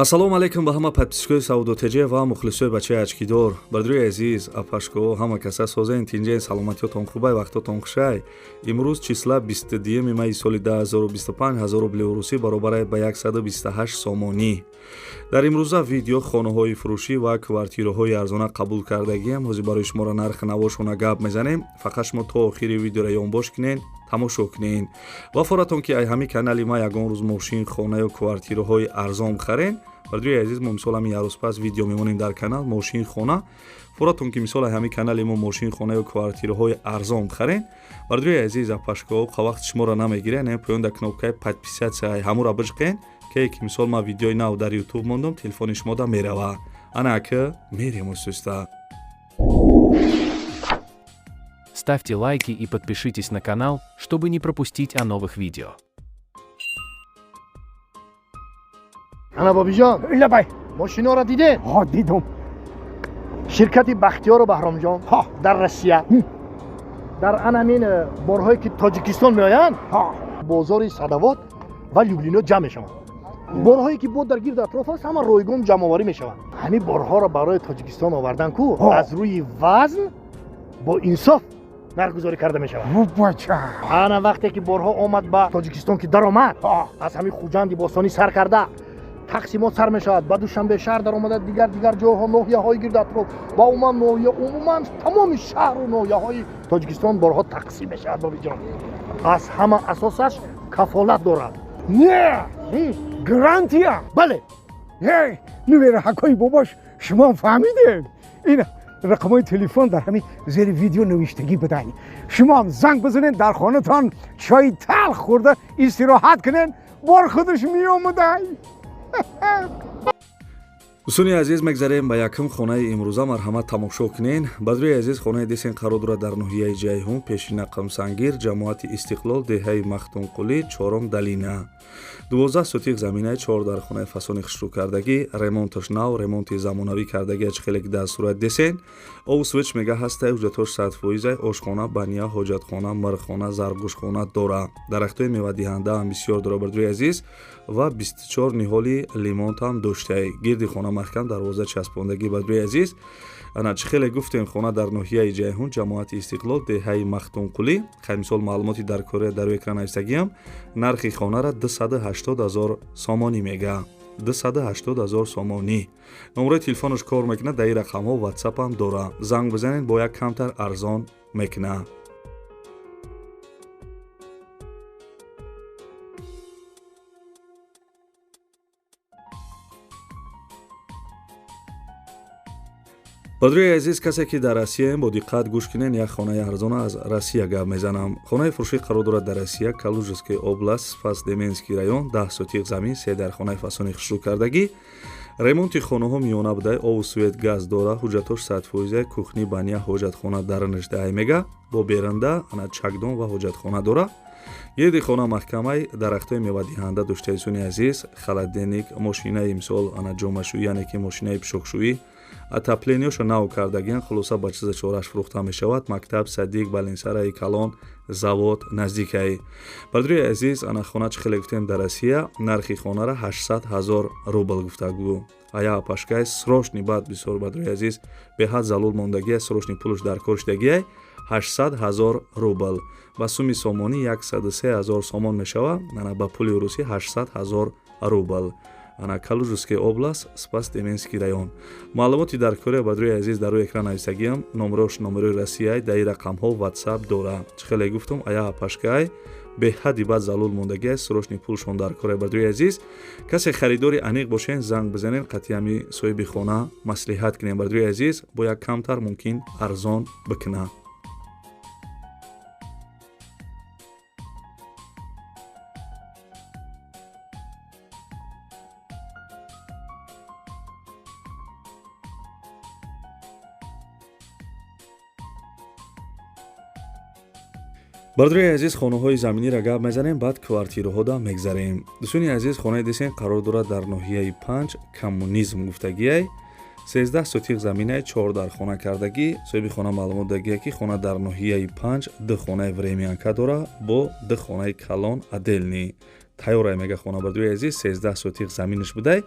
Ассалому алайкум ба ҳама подписчикои Савдо ТЖ ва мухлисои бачаи очкидор. Бардруи азиз, апашко, ҳама каса созен, тинҷен, саломатиётон хубай, вақтотон хушай. Имрӯз числа 22 майи соли 2025, 1000 рубли русӣ баробарай ба 128 сомонӣ. Дар имрӯза видео хонаҳои фурӯшӣ ва квартираҳои арзона қабул кардагиам. Ҳозир барои шуморо нархи навошона гап мезанем. Фақат шумо то охири видеоро ёнбош кунен, тамошо кунен. Ва форатон ки ай ҳамин канали ма ягон рӯз мошин, хона ё квартираҳои арзон харен, бардуи азиз, мо мисол ҳамин як рӯз пас видео мемонем дар канал мошин, хона. Форатон ки мисол ай ҳамин канали мо мошин, хона ё квартираҳои арзон харен, бардуи азиз, апашко, вақти шуморо намегирен, поён дар кнопкаи подписаться ҳамура бижқен, ке ки мисол ман видеои нав дар Ютуб мондам, телефони шумода мерава. Ана ака, мерем устуста. Ставьте лайки и подпишитесь на канал, чтобы не пропустить о новых видео. Ана, бобиҷон. Лабай. Мошиноро дидед? Ҳо, дидум. Ширкати Бахтиёру Баҳромҷон дар Россия дар ан ҳамин борҳое ки Тоҷикистон меоянд, бозори Садовод ва Люблино ҷамъ мешаванд. Борҳое ки бо дар гирд атроф аст, ҳама ройгон ҷамъоварӣ мешаванд. Ҳамин борҳоро барои Тоҷикистон овардан ку аз рӯи вазн бо инсоф нархгузорӣ карда мешавад. Бача. Ана, вақте ки борҳо омад ба Тоҷикистон, ки даромад, аз ҳамин Хуҷанди бостонӣ сар карда тақсимот сар мешавад, ба Душанбе шаҳр даромада, дигар дигар ҷойҳо, ноҳияҳои гирд атроф ва умуман ноҳия, умуман тамоми шаҳру ноҳияҳои Тоҷикистон борҳо тақсим мешавад. Бобиҷон, аз ҳама асосаш кафолат дорад. Не, гарантия. Бале. Нувераҳакои бобош, шумо фаҳмидем, ин рақамҳои телефон дар ҳамин зери видео навиштагӣ будай. Шумоам занг бизанед, дар хонатон чои талх хӯрда истироҳат кунед, бор худаш меомадай. Дӯстони азиз, мегзарем ба якум хонаи имрӯза. Марҳамат, тамошо кунен. Бадрӯи азиз, хонаи десен қарор дорад дар ноҳияи Ҷайҳун, пешина Қамсангир, ҷамоати Истиқлол, деҳаи Махтунқулӣ, чорум долина. 12 сотих заминаи, чор дар хонаи фасони хушрӯкардагӣ, ремонташ нав, ремонти замонавӣ кардагӣ. Хеле ки дар сурат десен, обу свет мега ҳастай, ҳуҷҷатҳош 100%. Ошхона, баня, ҳоҷатхона, мирхона, заргӯшхона дора. Дарахтҳои мевадиҳандаам бисёр дора, бардӯи азиз, ва 24 ниҳоли лимонтам доштаи. Гирди хона маҳкам дарвоза часпондагӣ. Бардӯи азиз, ана, чӣ хеле гуфтем, хона дар ноҳияи Ҷайҳун, ҷамоати Истиқлол, деҳаи Махтунқулӣ. Хай, мисол, маълумоти дар корея дар экран нависагиам. Нархи хонара 280 ҳазор сомонӣ мега, 280 ҳазор сомонӣ. Номерои телефонаш кор мекунад, дар ин рақамҳо Ватсапам дора. Занг бизанед, бо як камтар арзон мекунад. Бадруи азиз, касе ки дар Россияем, бо диққат гӯш кунен, як хонаи арзона аз Россия гап мезанам. Хонаи фурӯшӣ қарор дорад дар Россия, Калужская область, Спас Деменский район. 10 сотих замин, се дар хонаи фасони хушрӯкардагӣ, ремонти хонаҳо миёна будай, обу свет, газ дора, ҳуҷҷатҳош 100%. Кухня, баня, ҳоҷатхона даранаш мега, бо беранда ана чакдон ва ҳоҷатхона дора. Гирди хона маҳкамай, дарахтҳои мевадиҳанда доштаи. Суни азиз, холодильник, мошинаи мисол ана ҷомашӯӣ, яъне ки мошинаи пишокшӯӣ, отоплениёшо нав кардагиан. Хулоса, ба чиза чораш фурӯхта мешавад. Мактаб, садик, больницараи калон, завод наздикай. Бардруи азиз, ана, хона чӣ хеле гуфтем, дар Россия нархи хонара 800 ҳазор рубл гуфтагу. Ая апашкай срочный, баъд бисёр, бардруи азиз, беҳад залул мондагия, срочный пулш дар кор шудагиай. 800 ҳазор рубл ба суми сомонӣ 103 ҳазор сомон мешавад. Ана, ба пули русӣ 800 ҳазор рубл. Ана, Калужская область, Спас Деменский район. Маълумоти дар корея, бадруи азиз, дар рӯи экран нависагиам. Номерош номерои Россияй, дар ин рақамҳо Ватсап дора. Чӣ хеле гуфтум, ая апашкай беҳадди бад залул мондагиай, срочный пулшон дар корея. Бадруи азиз, касе харидори аниқ бошен, занг бизанен, қатъи соҳиби хона маслиҳат кунем. Бадруи азиз, бо як камтар мумкин арзон бикунад. Бардорои азиз, хонаҳои заминиро гап мезанем, баъд квартираҳода мегзарем. Дӯстони азиз, хонаи десен қарор дорад дар ноҳияи Панҷ, Коммунизм гуфтагиай. 13 сотих заминаи, чор дар хона кардагӣ. Соҳиби хона маълумот дагия, ки хона дар ноҳияи Панҷ ду хонаи времянка дора бо ду хонаи калон отдельный тайёрай мега хона. Бардорои азиз, 13 сотих заминаш будай.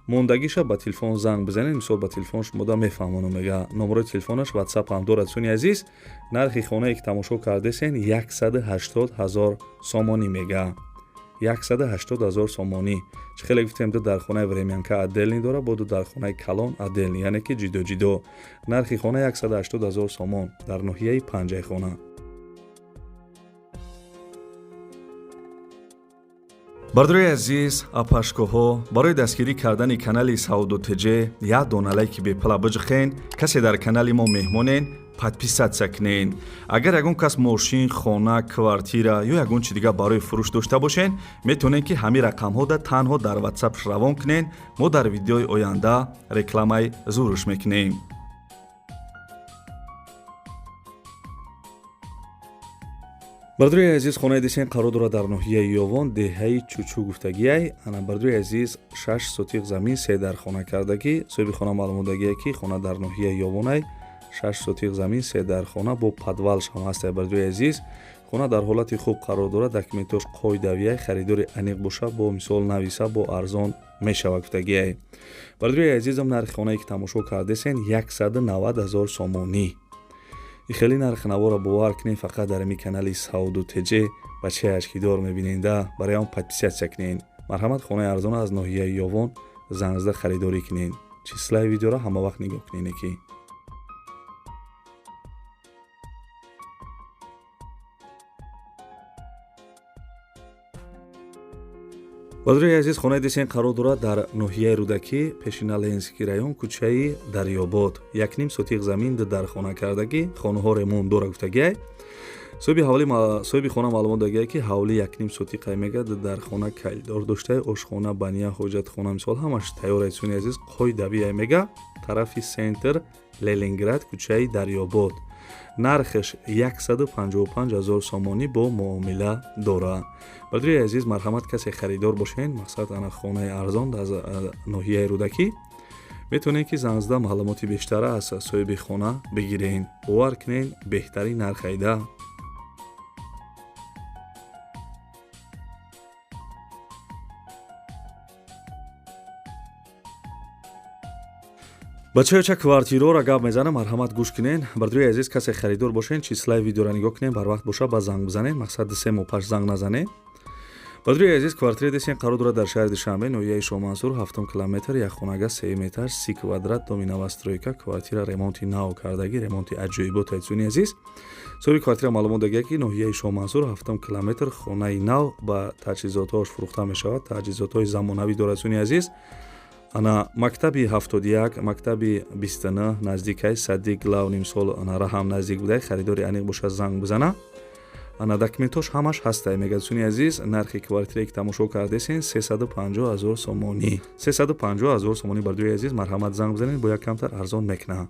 Мондагиша ба телефон занг бизанед, мисол ба телефон шумода мефаҳмону мега. Номерои телефонаш WhatsApp ҳам дорад. Суни азиз, нархи хонае ки тамошо кардесен 180 000 сомонӣ мега. 180 000 сомонӣ. Чӣ хеле гуфтем, ду дар хонаи времянка отдельный дора, бо ду дар хонаи калон отдельный, яъне ки ҷидо-ҷидо. Нархи хона 180 000 сомон дар ноҳияи Панҷайхона. Бардорои азиз, апашкоҳо, барои дастгирӣ кардани канали Савдо ТЖ як дона лайки бепала биҷихен. Касе дар канали мо меҳмонен, подписаться кунен. Агар ягон кас мошин, хона, квартира ё ягон чи дигар барои фурӯш дошта бошен, метавонед ки ҳамин рақамҳода танҳо дар WhatsApp равон кунен. Мо дар видеои оянда рекламаи зурш мекунем. Бардорои азиз, хонаи десен қарор дорад дар ноҳияи Ёвон, деҳаи Чучу гуфтагиай. Ана бардорои азиз, 6 сотиқ замин, 3 дар хона кардагӣ. Соҳиби хона маълумотдагие ки хона дар ноҳияи Ёвонай, 6 сотиқ замин, 3 дар хона бо подвалш ҳам ҳастай. Бардорои азиз, хона дар ҳолати хуб қарор дорад, документош қоидавиай, харидори аниқ боша, бо мисол нависа, бо арзон мешава гуфтагиай. Бардорои азизам, нархи хонае ки тамошо кардесен 190 000 сомонӣ. И хеле нархи навора бовар кунед, фақат дар ами канали Савдо ТЖ бачаи ашкидор мебиненда, барои он подписаться кунед. Марҳамат, хонаи арзон аз ноҳияи Ёвон занг зада харидорӣ кунед. Числаи видеоро ҳама вақт нигоҳ кунед ки. Бардорои азиз, хонаи десен қарор дорад дар ноҳияи Рӯдакӣ, Пешиналенский район, кӯчаи Дарёбод. 1.5 сотиқ замин, ду дар хона кардагӣ, хонаҳо ремонт дора гуфтагиай. Соҳиби хона маълумот дагиай ки ҳавли 1.5 сотиқай мега, ду дар хона калидор доштай, ошхона, баня, ҳоҷатхона, мисол ҳамаш тайёр ай. Суни азиз, қоидавиай мега, тарафи центр Ленинград, кӯчаи Дарёбод. Нархаш 155 000 сомонӣ бо муомила дора. Бардорои азиз, марҳамат, касе харидор бошен, мақсад ана хонаи арзон аз ноҳияи Рӯдакӣ, метавонед ки занг зада маълумоти бештара аз соҳиби хона бигирен. Бовар кунед, беҳтарин нарх айда. Бачаёча квартираро гап мезанам, марҳамат гӯш кунен. Бардорои азиз, касе харидор бошен, числаи видеоро нигоҳ кунен, барвақт боша ба занг бизанен, мақсад 2-3 моҳ паш занг назанен. Бардорои азиз, квартира десен қарор дорад дар шаҳри Душанбе, ноҳияи Шоҳмансур, 7 километр, як хонага, 3 метр, 30 квадрат, доми новостройка, квартира ремонти нав кардагӣ, ремонти аҷоибот. Суни азиз, соҳиби квартира маълумот дагия ки ноҳияи Шоҳмансур, 7 километр, хонаи нав ба таҷҳизотҳош фурӯхта мешавад, таҷҳизотҳои замонавӣ дорад. Суни азиз, ана мактаби 71, мактаби 29 наздикай, садик главный, мисол ана раҳам наздик будай, харидори аниқ боша занг бизана. Ана документош ҳамаш ҳастай мега. Суни азиз, нархи квартирае ки тамошо кардесен 350 000 сомонӣ. 350 000 сомонӣ. Бардорои азиз, марҳамат, занг бизанед, бо як камтар арзон мекунад.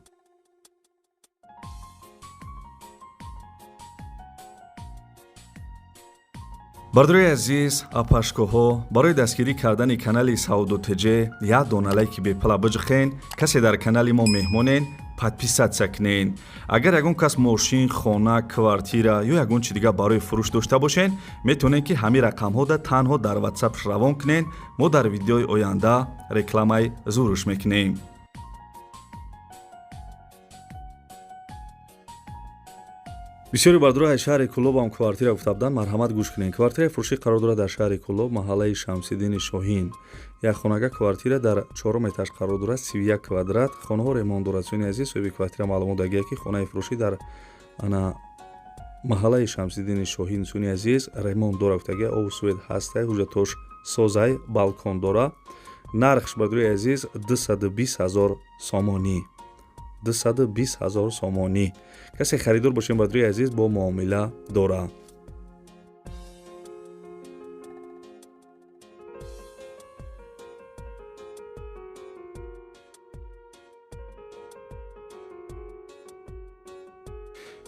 Бардорои азиз, апашкоҳо, барои дастгирӣ кардани канали Савдо ТЖ як дона лайки бепала биҷихен. Касе дар канали мо меҳмонен, подписаться кунен. Агар ягон кас мошин, хона, квартира ё ягон чи дигар барои фурӯш дошта бошен, метавонед ки ҳамин рақамҳода танҳо дар WhatsApp равон кунен. Мо дар видеои оянда рекламаи зурш мекунем. Бисёри бардорои аз шаҳри Кӯлоб ҳам квартира гуфта буданд, марҳамат гӯш кунед. Квартираи фурӯшӣ қарор дорад дар шаҳри Кӯлоб, маҳаллаи Шамсиддини Шоҳин. Як хонага квартира дар 4 этаж қарор дорад, 31 квадрат, хонаҳо ремонт дорад. Суни азиз, соҳиби квартира маълумот дагия ки хонаи фурӯшӣ дар ана маҳаллаи Шамсиддини Шоҳин, суни азиз, ремонт дора гуфтагия, обу свет ҳастай, ҳуҷҷатош созай, балкон дора. Нархш бардорои азиз 220 000 сомонӣ. 220 000 сомонӣ. Касе харидор бошем, бардорои азиз, бо муомила дора.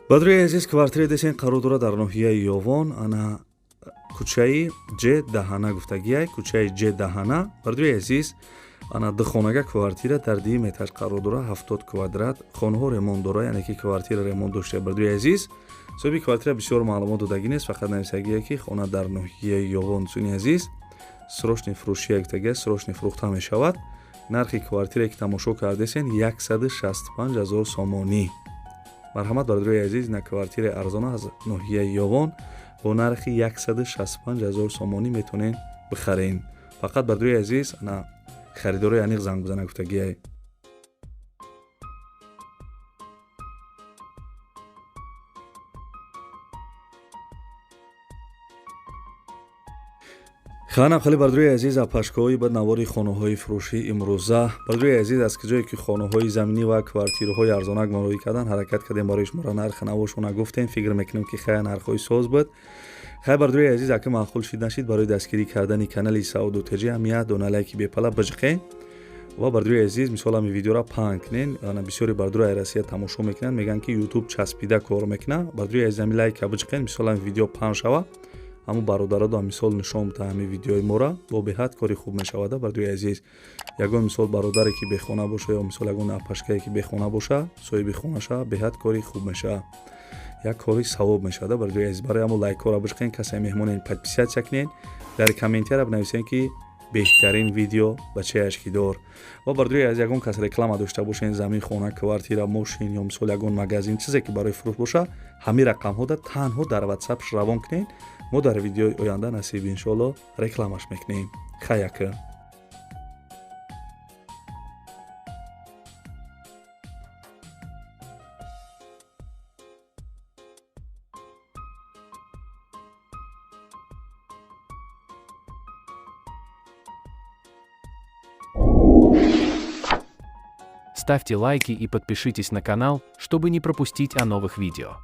Бардорои азиз, квартираи десен қарор дорад дар ноҳияи Ёвон, ана кӯчаи Ҷ Даҳана гуфтагиай, кӯчаи Ҷ Даҳана. Бардорои азиз, ана духонага квартира дар 2 метр қарор дорад, 70 квадрат, хонаҳо ремонт дорад, яъне ки квартира ремонт дошта. Бардорои азиз, соҳиби квартира бисёр маълумот додагӣ нест, фақат нависагие ки хона дар ноҳияи Ёвон. Суни азиз, срочный фурӯшия гуфтагия, срочный фурӯхта мешавад. Нархи квартире, ки тамошо кардесен, 165 ҳазор сомонӣ. Марҳамат, бародарои азиз, на квартираи арзона аз ноҳияи Ёвон бо нархи 165 ҳазор сомонӣ метавонен бихарен. Фақат, бародарои азиз, на харидорои аниқ занг бизана гуфтагиай. Ханам хеле, бародарои азиз, апашкоҳои ба навори хонаҳои фурӯшӣ имрӯза. Бародарои азиз, аз ҷое ки хонаҳои заминӣ ва квартираҳои арзонак мароӣ кардан ҳаракат кардем, барои шуморо нархи навошона гуфтем. Фикр мекунем, ки хая нархҳои соз буд. Хай, бародарои азиз, ака маъқул шид нашид, барои дастгирӣ кардани канали Сауду Теҷи ҳам як дона лайки бепала биҷиқен ва, бародарои азиз, мисол ҳами видеоро паҳн кунен. Бисёри бародарои Россия тамошо мекунанд, мегӯянд, ки Ютуб часпида кор мекунад. Бародарои азиз, ҳами лайка биҷиқен, мисол ҳами видео паҳн шава, ҳамун бародародо мисол нишон буда ҳамин видеои моро, бо беҳад кори хуб мешавада. Бародарои азиз, ягон мисол бародаре, ки бехона боша, ё мисол ягон апашкае, ки бехона боша, соҳиби хона шава, беҳад кори хуб мешава, як кори савоб мешавада. Бародарои азиз, барои ҳамун лайкҳоро бишқен, касе меҳмонен, подписаться кунен, дар комментария бинависен, ки беҳтарин видео ба чеяш ки дор. Ва, бародарои азиз, ягон кас реклама дошта бошен, замин, хона, квартира, мошин ё мисол ягон магазин, чизе ки барои фурӯш боша, ҳамин рақамҳода танҳо дар Ватсапш равон кунед. Мо дар видеои оянда, насиб иншоалло, рекламаш мекунем. Хаяка. Ставьте лайки и подпишитесь на канал, чтобы не пропустить о новых видео.